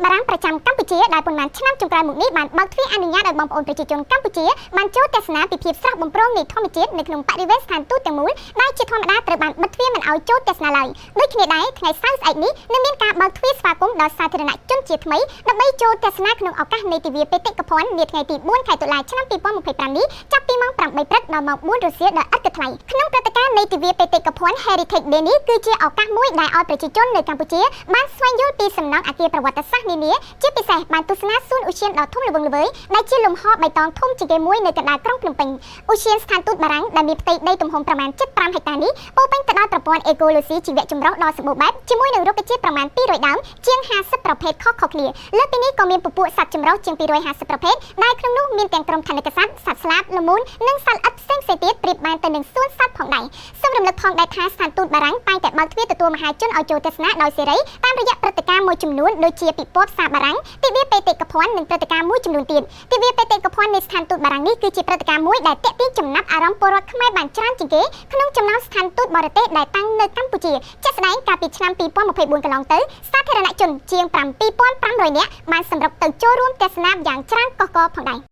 បារាំងប្រចាំកម្ពុជាដែលប៉ុន្មានឆ្នាំចុងក្រោយមកនេះបានបើកទ្វារអនុញ្ញាតឲ្យបងប្អូនប្រជាជនកម្ពុជាបានចូលទស្សនាពីភាពស្រស់បំព្រងនៃធម្មជាតិនៅក្នុងបរិវេណស្ថានទូតទាំងមូលដែលជាធម្មតាត្រូវបានបិទទ្វារមិនឲ្យចូលទស្សនាឡើយដូចគ្នាដែរថ្ងៃសៅរ៍ស្អែកនេះនឹងមានការបើកទ្វារស្វាគមន៍ដល់សាធារណជនជាថ្មីដើម្បីចូលទស្សនាក្នុងឱកាសនៃទិវាបេតិកភណ្ឌនាថ្ងៃទី4ខែតុលាឆ្នាំ2025នេះចាប់ពីម៉ោង8ព្រឹកដល់ម៉ោង4រសៀលដោយឥតគិតថ្លៃក្នុងព្រឹត្តិការណ៍នៃទិវាបេតិកភណ្ឌ Heritage Day នេះគឺជាឱកាសមួយដែលឲ្យប្រជាជននៅកម្ពុជាបានស្វែងយល់ពីសំណង់អគារប្រវត្តិសាស្ត្រនានាជាពិសេសបានទស្សនាសួនឧទ្យានដ៏ធំល្វឹងល្វើយដែលជាលំហបៃតងធំជាងគេមួយនៅកណ្ដាលក្រុងភ្នំពេញឧទ្យានស្ថានទូតបារាំងដែលមានផ្ទៃដីទំហំប្រមាណ75ហិកតានេះពោពេញទៅដោយប្រព័ន្ធអេកូឡូស៊ីជីវៈចម្រុះដ៏សម្បូរបែបជាមួយនឹងរុក្ខជាតិប្រមាណ200ដើមជាង50ប្រភេទខុសៗគ្នាលើសពីនេះក៏មានពពួកសត្វចម្រុះជាង250ប្រភេទដែលក្នុងនោះមានទាំងក្រុមថនិកសត្វសត្វស្លាបល្មូននិងសត្វល្អិតផ្សេងៗទៀតប្រៀបបានទៅនឹងសួនសត្វផងដែរសូមរំលឹកផងដែរថាស្ថានទូតបារាំងតែងតែបើកទ្វារទទួលមហាជនឲ្យចូលទស្សនាដោយសេរីតាមរយៈព្រឹត្តិការណ៍មួយចំនួនដូចជាពិព័រណ៍ផ្សារបារាំងទិវាបេតិកភណ្ឌនិងព្រឹត្តិការណ៍មួយចំនួនទៀតទិវាបេតិកភណ្ឌនៃស្ថានទូតបារាំងនេះគឺជាព្រឹត្តិការណ៍មួយដែលទាក់ទាញចំណាប់អារម្មណ៍ពលរដ្ឋខ្មែរបានច្រើនជាងគេក្នុងចំណោមស្ថានទូតបរទេសដែលតាំងនៅកម្ពុជាជាក់ស្ដែងកាលពីឆ្នាំ2024កន្លងទៅសាធារណជនជាង7500នាក់បានសម្រុកទៅចូលរួមទស្សនាយ៉ាងច្រើនកុះករផងដែរ។